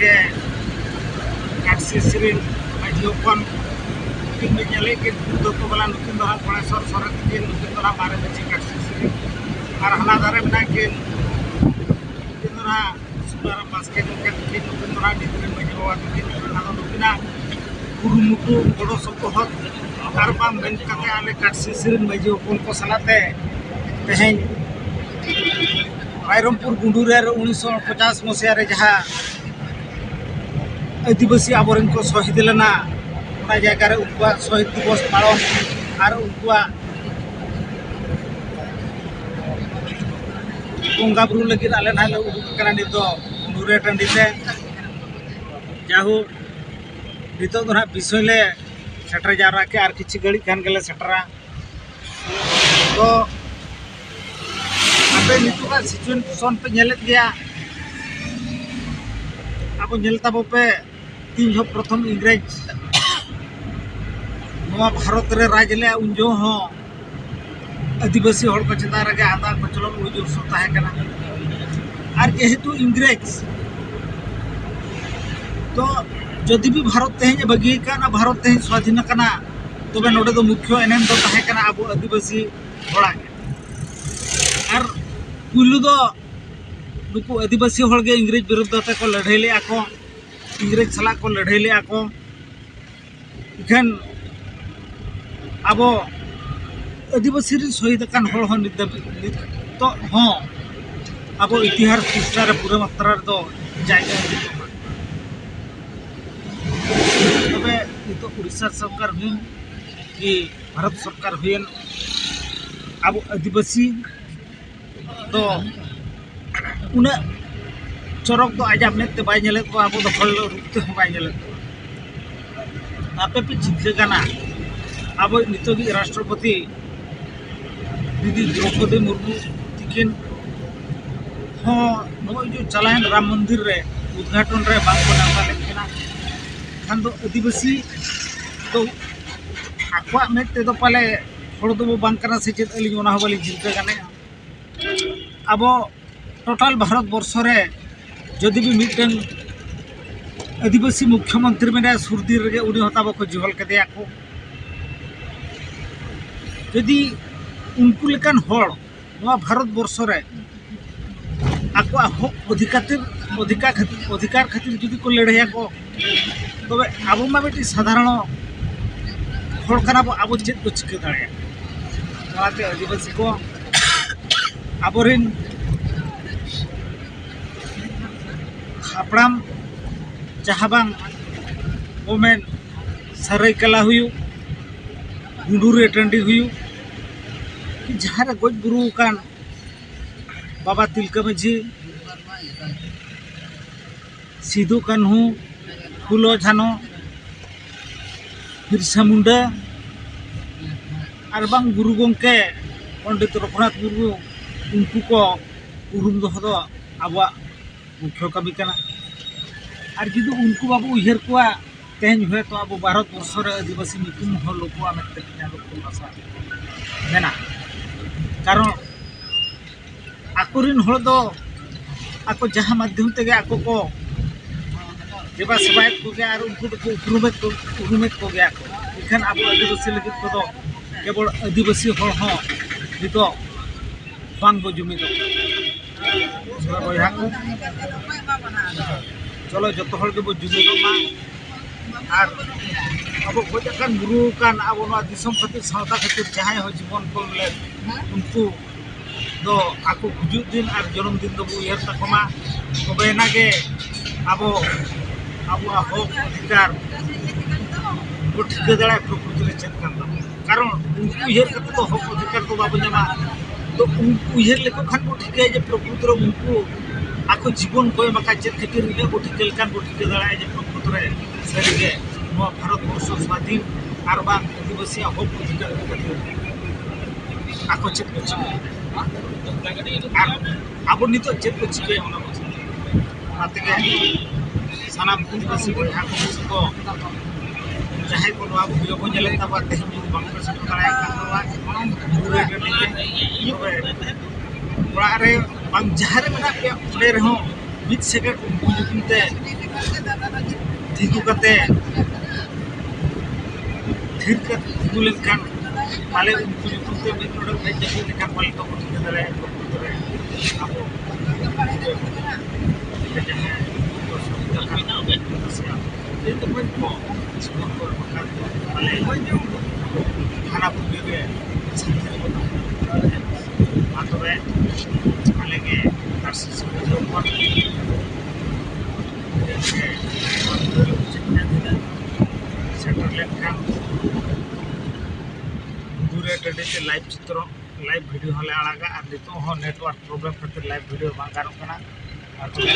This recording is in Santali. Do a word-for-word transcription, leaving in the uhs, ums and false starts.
ᱜᱮ ᱠᱟᱹᱴᱥᱤ ᱥᱤᱨᱤᱧ ᱢᱟᱹᱡᱷᱤ ᱦᱚᱯᱚᱱ ᱱᱩᱠᱤᱱ ᱵᱤᱱ ᱧᱮᱞᱮᱫ ᱠᱤᱱ ᱯᱩᱸᱰ ᱫᱚᱛᱚ ᱵᱟᱞᱟ, ᱱᱩᱠᱤᱱ ᱫᱚ ᱦᱟᱸᱜ ᱜᱚᱲᱮᱥᱚᱨ ᱥᱚᱨᱮᱱ ᱛᱟᱹᱠᱤᱱ, ᱱᱩᱠᱤᱱ ᱫᱚ ᱦᱟᱸᱜ ᱢᱟᱨᱮ ᱢᱟᱹᱡᱷᱤ ᱠᱟᱹᱴᱥᱤ ᱥᱤᱨᱤᱧ᱾ ᱟᱨ ᱦᱟᱱᱟ ᱫᱷᱟᱨᱮ ᱢᱮᱱᱟᱜ ᱠᱤᱱ, ᱱᱩᱠᱤᱱ ᱫᱚ ᱦᱟᱸᱜ ᱥᱩᱱᱟᱨᱟᱢ ᱵᱟᱥᱠᱮ ᱜᱚᱢᱠᱮ ᱛᱟᱹᱠᱤᱱ, ᱱᱩᱠᱤᱱ ᱫᱚ ᱦᱟᱸᱜ ᱱᱤᱛ ᱨᱮᱱ ᱢᱟᱹᱡᱷᱤ ᱵᱟᱵᱟ ᱛᱟᱹᱠᱤᱱ᱾ ᱟᱫᱚ ᱱᱩᱠᱤᱱᱟᱜ ᱠᱩᱨᱩᱢᱩᱴᱩ ᱜᱚᱲᱚ ᱥᱚᱯᱚᱦᱚᱫ ᱟᱨ ᱵᱟᱝ ᱢᱮᱱ ᱠᱟᱛᱮ ᱟᱞᱮ ᱠᱟᱹᱴᱥᱤ ᱥᱤᱨᱤᱧ ᱢᱟᱹᱡᱷᱤ ᱦᱚᱯᱚᱱ ᱠᱚ ᱥᱟᱞᱟᱜ ᱛᱮ ᱛᱮᱦᱮᱧ ᱨᱟᱭᱨᱚᱝᱯᱩᱨ ᱜᱩᱸᱰᱩ ᱨᱮ ᱩᱱᱤᱥᱥᱚ ᱯᱚᱪᱟᱥ ᱢᱚᱥᱤᱦᱟ ᱨᱮ ᱡᱟᱦᱟᱸ ᱟᱹᱫᱤᱵᱟᱹᱥᱤ ᱟᱵᱚᱨᱮᱱ ᱠᱚ ᱥᱚᱦᱤᱫ ᱞᱮᱱᱟ, ᱚᱱᱟ ᱡᱟᱭᱜᱟ ᱨᱮ ᱩᱱᱠᱩᱣᱟᱜ ᱥᱚᱦᱤᱫ ᱫᱤᱵᱚᱥ ᱯᱟᱞᱚᱱ ᱟᱨ ᱩᱱᱠᱩᱣᱟᱜ ᱵᱚᱸᱜᱟ ᱵᱩᱨᱩ ᱞᱟᱹᱜᱤᱫ ᱟᱞᱮ ᱱᱟᱦᱟᱜ ᱞᱮ ᱩᱰᱩᱠ ᱟᱠᱟᱱᱟ ᱱᱤᱛ ᱫᱚ ᱱᱩᱨᱮ ᱴᱟᱺᱰᱤ ᱛᱮ᱾ ᱡᱟᱭᱦᱳᱠ, ᱱᱤᱛᱚᱜ ᱫᱚ ᱱᱟᱦᱟᱜ ᱵᱤᱥᱚᱭ ᱞᱮ ᱥᱮᱴᱮᱨ ᱡᱟᱣᱨᱟ ᱠᱮᱜᱼᱟ, ᱟᱨ ᱠᱤᱪᱷᱩ ᱜᱷᱟᱹᱲᱤᱡ ᱠᱷᱟᱱ ᱜᱮᱞᱮ ᱥᱮᱴᱮᱨᱟ᱾ ᱛᱚ ᱟᱯᱮ ᱱᱤᱛᱚᱜᱟᱜ situation ᱯᱮ ᱧᱮᱞᱮᱫ ᱜᱮᱭᱟ, ᱟᱵᱚ ᱧᱮᱞ ᱛᱟᱵᱚ ᱯᱮ, ᱛᱤᱱ ᱡᱚᱦᱚᱜ ᱯᱨᱚᱛᱷᱚᱢ ᱤᱝᱨᱮᱡᱽ ᱱᱚᱣᱟ ᱵᱷᱟᱨᱚᱛ ᱨᱮ ᱨᱟᱡᱽ ᱞᱮᱜᱼᱟ, ᱩᱱ ᱡᱚᱦᱚᱜ ᱦᱚᱸ ᱟᱹᱫᱤᱵᱟᱹᱥᱤ ᱦᱚᱲ ᱠᱚ ᱪᱮᱛᱟᱱ ᱨᱮᱜᱮ ᱟᱸᱫᱷᱟ ᱠᱚᱪᱞᱚᱱ ᱩᱭᱡᱩᱨ ᱥᱚ ᱛᱟᱦᱮᱸ ᱠᱟᱱᱟ᱾ ᱟᱨ ᱡᱮᱦᱮᱛᱩ ᱤᱝᱨᱮᱡᱽ ᱫᱚ ᱡᱩᱫᱤ ᱵᱤ ᱵᱷᱟᱨᱚᱛ ᱛᱮᱦᱮᱧ ᱮ ᱵᱟᱹᱜᱤ ᱟᱠᱟᱫ, ᱵᱷᱟᱨᱚᱛ ᱛᱮᱦᱮᱧ ᱥᱣᱟᱫᱷᱤᱱ ᱟᱠᱟᱱᱟ ᱛᱚᱵᱮ ᱱᱚᱰᱮ ᱫᱚ ᱢᱩᱠᱷᱭᱚ ᱮᱱᱮᱢ ᱫᱚ ᱛᱟᱦᱮᱸ ᱠᱟᱱᱟ ᱟᱵᱚ ᱟᱹᱫᱤᱵᱟᱹᱥᱤ ᱦᱚᱲᱟᱜ ᱜᱮ᱾ ᱟᱨ ᱯᱩᱭᱞᱩ ᱫᱚ ᱱᱩᱠᱩ ᱟᱹᱫᱤᱵᱟᱹᱥᱤ ᱦᱚᱲ ᱜᱮ ᱤᱝᱨᱮᱡᱽ ᱵᱤᱨᱩᱫᱽ ᱛᱮ ᱠᱚ ᱞᱟᱹᱲᱦᱟᱹᱭ ᱞᱮᱜᱼᱟ ᱠᱚ, ᱤᱝᱨᱮᱡᱽ ᱥᱟᱞᱟᱜ ᱠᱚ ᱞᱟᱹᱲᱦᱟᱹᱭ ᱞᱮᱜᱼᱟ ᱠᱚ᱾ ᱮᱱᱠᱷᱟᱱ ᱟᱵᱚ ᱟᱹᱫᱤᱵᱟᱹᱥᱤ ᱨᱮᱱ ᱥᱚᱦᱤᱫ ᱟᱠᱟᱱ ᱦᱚᱲ ᱦᱚᱸ ᱱᱤᱛ ᱫᱷᱟᱹᱵᱤᱡ, ᱱᱤᱛᱚᱜ ᱦᱚᱸ ᱟᱵᱚ ᱤᱛᱤᱦᱟᱥ ᱯᱨᱤᱥᱴᱷᱟ ᱨᱮ ᱯᱩᱨᱟᱹ ᱢᱟᱛᱨᱟ ᱨᱮᱫᱚ ᱡᱟᱭᱜᱟ ᱵᱟᱹᱱᱩᱜᱼᱟ᱾ ᱛᱚᱵᱮ ᱱᱤᱛᱚᱜ ᱩᱲᱤᱥᱥᱟ ᱥᱚᱨᱠᱟᱨ ᱦᱩᱭᱮᱱ ᱠᱤ ᱵᱷᱟᱨᱚᱛ ᱥᱚᱨᱠᱟᱨ ᱦᱩᱭᱮᱱ, ᱟᱵᱚ ᱟᱹᱫᱤᱵᱟᱹᱥᱤ ᱫᱚ ᱩᱱᱟᱹᱜ ᱪᱚᱨᱚᱠ ᱫᱚ ᱟᱡᱟᱜ ᱢᱮᱫ ᱛᱮ ᱵᱟᱭ ᱧᱮᱞᱮᱫ ᱠᱚᱣᱟ, ᱟᱵᱚ ᱫᱚ ᱦᱚᱲ ᱨᱩᱯ ᱛᱮᱦᱚᱸ ᱵᱟᱭ ᱧᱮᱞᱮᱫ ᱠᱚᱣᱟ᱾ ᱟᱯᱮ ᱯᱮ ᱪᱤᱱᱛᱟᱹ ᱠᱟᱱᱟ, ᱟᱵᱚ ᱱᱤᱛᱚᱜᱤᱡ ᱨᱟᱥᱴᱨᱚᱯᱚᱛᱤ ᱫᱤᱫᱤ ᱫᱨᱚᱯᱚᱫᱤ ᱢᱩᱨᱢᱩ ᱛᱤᱠᱤᱱ ᱦᱚᱸ ᱱᱚᱜᱼᱚᱭ ᱡᱮ ᱪᱟᱞᱟᱣᱮᱱ ᱨᱟᱢ ᱢᱚᱱᱫᱤᱨ ᱨᱮ ᱩᱫᱽᱜᱷᱟᱴᱚᱱ ᱨᱮ ᱵᱟᱝ ᱠᱚ ᱱᱮᱣᱛᱟ ᱞᱮᱫ ᱠᱤᱱᱟ, ᱠᱷᱟᱱ ᱫᱚ ᱟᱹᱫᱤᱵᱟᱹᱥᱤ ᱫᱚ ᱟᱠᱚᱣᱟᱜ ᱢᱮᱫ ᱛᱮᱫᱚ ᱯᱟᱞᱮ ᱦᱚᱲ ᱫᱚᱵᱚ ᱵᱟᱝ ᱠᱟᱱᱟ ᱥᱮ ᱪᱮᱫ, ᱟᱹᱞᱤᱧ ᱚᱱᱟ ᱦᱚᱸ ᱵᱟᱹᱞᱤᱧ ᱪᱤᱱᱛᱟᱹ ᱜᱟᱱᱮᱜᱼᱟ᱾ ᱟᱵᱚ ᱴᱳᱴᱟᱞ ᱵᱷᱟᱨᱚᱛ ᱵᱚᱨᱥᱚ ᱨᱮ ᱡᱩᱫᱤ ᱵᱤ ᱢᱤᱫᱴᱟᱝ ᱟᱹᱫᱤᱵᱟᱹᱥᱤ ᱢᱩᱠᱷᱭᱚᱢᱚᱱᱛᱨᱤ ᱢᱮᱱᱟᱭᱟ ᱥᱩᱨ ᱫᱤᱱ ᱨᱮᱜᱮ, ᱩᱱᱤ ᱦᱚᱸ ᱛᱟᱵᱚ ᱠᱚ ᱡᱚᱦᱚᱞ ᱠᱮᱫᱮᱭᱟ ᱠᱚ᱾ ᱡᱩᱫᱤ ᱩᱱᱠᱩ ᱞᱮᱠᱟᱱ ᱦᱚᱲ ᱱᱚᱣᱟ ᱵᱷᱟᱨᱚᱛ ᱵᱚᱨᱥᱚ ᱨᱮ ᱟᱠᱚᱣᱟᱜ ᱦᱚᱠ ᱚᱫᱷᱤᱠᱟᱨ, ᱚᱫᱷᱤᱠᱟᱨ ᱠᱷᱟᱹᱛᱤᱨ, ᱚᱫᱷᱤᱠᱟᱨ ᱠᱷᱟᱹᱛᱤᱨ ᱡᱩᱫᱤ ᱠᱚ ᱞᱟᱹᱲᱦᱟᱹᱭᱟ ᱠᱚ, ᱛᱚᱵᱮ ᱟᱵᱚ ᱢᱟ ᱢᱤᱫᱴᱤᱡ ᱥᱟᱫᱷᱟᱨᱚᱱ ᱦᱚᱲ ᱠᱟᱱᱟ ᱵᱚ, ᱟᱵᱚ ᱪᱮᱫ ᱵᱚ ᱪᱤᱠᱟᱹ ᱫᱟᱲᱮᱭᱟᱜᱼᱟ? ᱚᱱᱟᱛᱮ ᱟᱹᱫᱤᱵᱟᱹᱥᱤ ᱠᱚ, ᱟᱵᱚᱨᱮᱱ ᱦᱟᱯᱲᱟᱢ ᱡᱟᱦᱟᱸ ᱵᱟᱝ ᱠᱚ ᱢᱮᱱ, ᱥᱟᱹᱨᱟᱹᱭᱠᱮᱞᱟ ᱦᱩᱭᱩᱜ, ᱜᱩᱰᱩᱨᱤ ᱴᱟᱺᱰᱤ ᱦᱩᱭᱩᱜ, ᱡᱟᱦᱟᱸ ᱨᱮ ᱜᱚᱡ ᱵᱩᱨᱩ ᱟᱠᱟᱱ ᱵᱟᱵᱟ ᱛᱤᱞᱠᱟᱹ ᱢᱟᱹᱡᱷᱤ, ᱥᱤᱫᱩ ᱠᱟᱹᱱᱦᱩ, ᱯᱷᱩᱞᱳ ᱡᱷᱟᱱᱳ, ᱵᱤᱨᱥᱟ ᱢᱩᱱᱰᱟ, ᱟᱨ ᱵᱟᱝ ᱜᱩᱨᱩ ᱜᱚᱢᱠᱮ ᱯᱚᱱᱰᱤᱛ ᱨᱚᱜᱷᱩᱱᱟᱛᱷ ᱢᱩᱨᱢᱩ, ᱩᱱᱠᱩ ᱠᱚ ᱩᱨᱩᱢ ᱫᱚᱦᱚ ᱫᱚ ᱟᱵᱚᱣᱟᱜ ᱢᱩᱠᱷᱭᱚ ᱠᱟᱹᱢᱤ ᱠᱟᱱᱟ᱾ ᱟᱨ ᱡᱩᱫᱤ ᱩᱱᱠᱩ ᱵᱟᱵᱚ ᱩᱭᱦᱟᱹᱨ ᱠᱚᱣᱟ, ᱛᱮᱦᱮᱧ ᱦᱚᱭᱛᱳ ᱟᱵᱚ ᱵᱷᱟᱨᱚᱛ ᱵᱚᱨᱥᱚ ᱨᱮ ᱟᱹᱫᱤᱵᱟᱹᱥᱤ ᱧᱩᱛᱩᱢ ᱦᱚᱸ ᱞᱳᱯᱚᱜᱼᱟ ᱢᱮᱱᱛᱮ ᱤᱧᱟᱹᱜ ᱫᱚ ᱠᱷᱩᱵ ᱟᱥᱟ ᱢᱮᱱᱟᱜᱼᱟ᱾ ᱠᱟᱨᱚᱱ ᱟᱠᱚᱨᱮᱱ ᱦᱚᱲ ᱫᱚ ᱟᱠᱚ ᱡᱟᱦᱟᱸ ᱢᱟᱫᱽᱫᱷᱚᱢ ᱛᱮᱜᱮ ᱟᱠᱚ ᱠᱚ ᱫᱮᱵᱟ ᱥᱮᱵᱟᱭᱮᱫ ᱠᱚᱜᱮᱭᱟ ᱟᱨ ᱩᱱᱠᱩ ᱫᱚᱠᱚ ᱩᱯᱨᱩᱢᱮᱫ ᱠᱚ, ᱩᱨᱩᱢᱮᱫ ᱠᱚᱜᱮᱭᱟ ᱠᱚ᱾ ᱢᱮᱱᱠᱷᱟᱱ ᱟᱵᱚ ᱟᱹᱫᱤᱵᱟᱹᱥᱤ ᱞᱟᱹᱜᱤᱫ ᱛᱮᱫᱚ ᱠᱮᱵᱚᱞ ᱟᱹᱫᱤᱵᱟᱹᱥᱤ ᱦᱚᱲ ᱦᱚᱸ ᱱᱤᱛᱚᱜ ᱵᱟᱝ ᱵᱚ ᱡᱩᱢᱤᱫᱚᱜ ᱠᱟᱱᱟ᱾ ᱵᱚᱭᱦᱟ ᱠᱚ, ᱪᱚᱞᱚ ᱡᱚᱛᱚ ᱦᱚᱲ ᱜᱮᱵᱚ ᱡᱩᱢᱤᱫᱚᱜ ᱢᱟ᱾ ᱟᱨ ᱟᱵᱚ ᱜᱚᱡ ᱟᱠᱟᱱ ᱵᱩᱨᱩ ᱟᱠᱟᱱ ᱟᱵᱚ ᱱᱚᱣᱟ ᱫᱤᱥᱚᱢ ᱠᱷᱟᱹᱛᱤᱨ, ᱥᱟᱶᱛᱟ ᱠᱷᱟᱹᱛᱤᱨ ᱡᱟᱦᱟᱸᱭ ᱦᱚᱸ ᱡᱤᱵᱚᱱ ᱠᱚ ᱮᱢ ᱞᱮᱫ, ᱩᱱᱠᱩ ᱫᱚ ᱟᱠᱚ ᱜᱩᱡᱩᱜ ᱫᱤᱱ ᱟᱨ ᱡᱚᱱᱚᱢ ᱫᱤᱱ ᱫᱚᱵᱚ ᱩᱭᱦᱟᱹᱨ ᱛᱟᱠᱚ ᱢᱟ᱾ ᱛᱚᱵᱮ ᱮᱱᱟ ᱜᱮ ᱟᱵᱚ ᱟᱵᱚᱣᱟᱜ ᱦᱚᱠ ᱚᱫᱷᱤᱠᱟᱨ ᱵᱚ ᱴᱷᱤᱠᱟᱹ ᱫᱟᱲᱮᱭᱟᱜᱼᱟ ᱯᱨᱚᱠᱨᱤᱛᱤ ᱨᱮ ᱪᱮᱫ ᱠᱟᱱ ᱛᱟᱵᱚᱱᱟ᱾ ᱠᱟᱨᱚᱱ ᱩᱱᱠᱩ ᱩᱭᱦᱟᱹᱨ ᱠᱟᱛᱮ ᱫᱚ ᱦᱚᱠ ᱚᱫᱷᱤᱠᱟᱨ ᱫᱚ ᱵᱟᱵᱚ ᱧᱟᱢᱟ᱾ ᱛᱚ ᱩᱱᱠᱩ ᱩᱭᱦᱟᱹᱨ ᱞᱮᱠᱚ ᱠᱷᱟᱱ ᱵᱚ ᱴᱷᱤᱠᱟᱹᱭᱟ ᱡᱮ ᱯᱨᱚᱠᱨᱤᱛᱤ ᱨᱮ ᱩᱱᱠᱩ ᱟᱠᱚ ᱡᱤᱵᱚᱱ ᱠᱚ ᱮᱢ ᱟᱠᱟᱫ ᱪᱮᱫ ᱠᱷᱟᱹᱛᱤᱨ, ᱤᱱᱟᱹ ᱵᱚ ᱴᱷᱤᱠᱟᱹ ᱞᱮᱠᱷᱟᱱ ᱵᱚ ᱴᱷᱤᱠᱟᱹ ᱫᱟᱲᱮᱭᱟᱜᱼᱟ ᱡᱮ ᱯᱨᱚᱠᱨᱤᱛᱤ ᱨᱮ ᱥᱟᱹᱨᱤᱜᱮ ᱱᱚᱣᱟ ᱵᱷᱟᱨᱚᱛ ᱵᱚᱨᱥᱚ ᱥᱟᱫᱷᱤᱱ ᱟᱨ ᱵᱟᱝ ᱟᱹᱫᱤᱵᱟᱹᱥᱤᱭᱟᱜ ᱦᱚᱠ ᱚᱫᱷᱤᱠᱟᱨ ᱤᱫᱤ ᱠᱟᱛᱮ ᱟᱠᱚ ᱪᱮᱫ ᱠᱚ ᱪᱤᱠᱟᱹᱭᱟ᱾ ᱟᱨ ᱟᱵᱚ ᱱᱤᱛᱚᱜ ᱪᱮᱫ ᱠᱚ ᱪᱤᱠᱟᱹᱭᱟ ᱚᱱᱟ ᱵᱚ ᱪᱤᱠᱟᱹᱭᱟ᱾ ᱚᱱᱟ ᱛᱮᱜᱮ ᱥᱟᱱᱟᱢ ᱟᱹᱫᱤᱵᱟᱹᱥᱤ ᱵᱚᱭᱦᱟ ᱠᱚ ᱢᱤᱥᱤ ᱠᱚ, ᱡᱟᱦᱟᱸᱭ ᱠᱚ ᱱᱚᱣᱟ video ᱠᱚ ᱧᱮᱞᱮᱫ ᱛᱟᱵᱚᱱᱟ, ᱛᱮᱦᱮᱧ ᱡᱩᱫᱤ ᱵᱟᱝ ᱯᱮ ᱥᱮᱴᱮᱨ ᱫᱟᱲᱮᱭᱟᱜ ᱠᱷᱟᱱ ᱫᱚ ᱱᱚᱣᱟ ᱯᱩᱨᱟᱹ ᱜᱮ ᱱᱤᱡᱮ ᱛᱚᱵᱮ ᱚᱲᱟᱜ ᱨᱮ ᱵᱟᱝ ᱡᱟᱦᱟᱸ ᱨᱮ ᱢᱮᱱᱟᱜ ᱯᱮᱭᱟ ᱚᱸᱰᱮ ᱨᱮᱦᱚᱸ ᱢᱤᱫ ᱥᱮᱠᱮᱱᱰ ᱩᱱᱠᱩ ᱧᱩᱛᱩᱢ ᱛᱮ ᱛᱤᱸᱜᱩ ᱠᱟᱛᱮ, ᱛᱷᱤᱨ ᱠᱟᱛᱮ ᱛᱤᱸᱜᱩ ᱞᱮᱱᱠᱷᱟᱱ ᱯᱟᱞᱮ ᱩᱱᱠᱩ ᱧᱩᱛᱩᱢ ᱛᱮ ᱢᱤᱫ ᱱᱚᱰᱮ ᱦᱮᱡ ᱡᱟᱹᱯᱤᱫ ᱞᱮᱠᱷᱟᱱ ᱯᱟᱞᱮ ᱛᱚᱠᱷᱚᱱ ᱛᱤᱸᱜᱩ ᱫᱟᱲᱮᱭᱟᱜᱼᱟ᱾ ᱟᱵᱚ ᱡᱟᱦᱟᱸ ᱥᱩᱵᱤᱫᱷᱟ ᱠᱟᱱ ᱛᱟᱵᱚᱱᱟ, ᱯᱟᱞᱮ ᱦᱟᱱᱟ ᱯᱩᱨᱤ ᱨᱮ ᱥᱟᱱᱛᱤ ᱨᱮᱵᱚᱱ ᱛᱟᱦᱮᱸ ᱫᱟᱲᱮᱭᱟᱜᱼᱟ᱾ ᱢᱟ ᱛᱚᱵᱮ ᱟᱞᱮ ᱜᱮ ᱱᱟᱨᱥᱤᱝ ᱥᱚᱢᱟᱡᱽ ᱠᱷᱚᱱ ᱥᱮᱴᱮᱨ ᱞᱮᱱᱠᱷᱟᱱ ᱜᱩᱨᱮ ᱴᱟᱺᱰᱤ ᱛᱮ ᱞᱟᱭᱤᱵᱷ ᱪᱤᱛᱨᱚ, ᱞᱟᱭᱤᱵᱷ ᱵᱷᱤᱰᱤᱭᱳ ᱦᱚᱸᱞᱮ ᱟᱲᱟᱜᱟ᱾ ᱟᱨ ᱱᱤᱛᱚᱜ ᱦᱚᱸ ᱱᱮᱴᱣᱟᱨᱠ ᱯᱨᱚᱵᱞᱮᱢ ᱠᱷᱟᱹᱛᱤᱨ ᱞᱟᱭᱤᱵᱷ ᱵᱷᱤᱰᱤᱭᱳ ᱵᱟᱝ ᱜᱟᱱᱚᱜ ᱠᱟᱱᱟ᱾ ᱟᱨ ᱛᱚᱵᱮ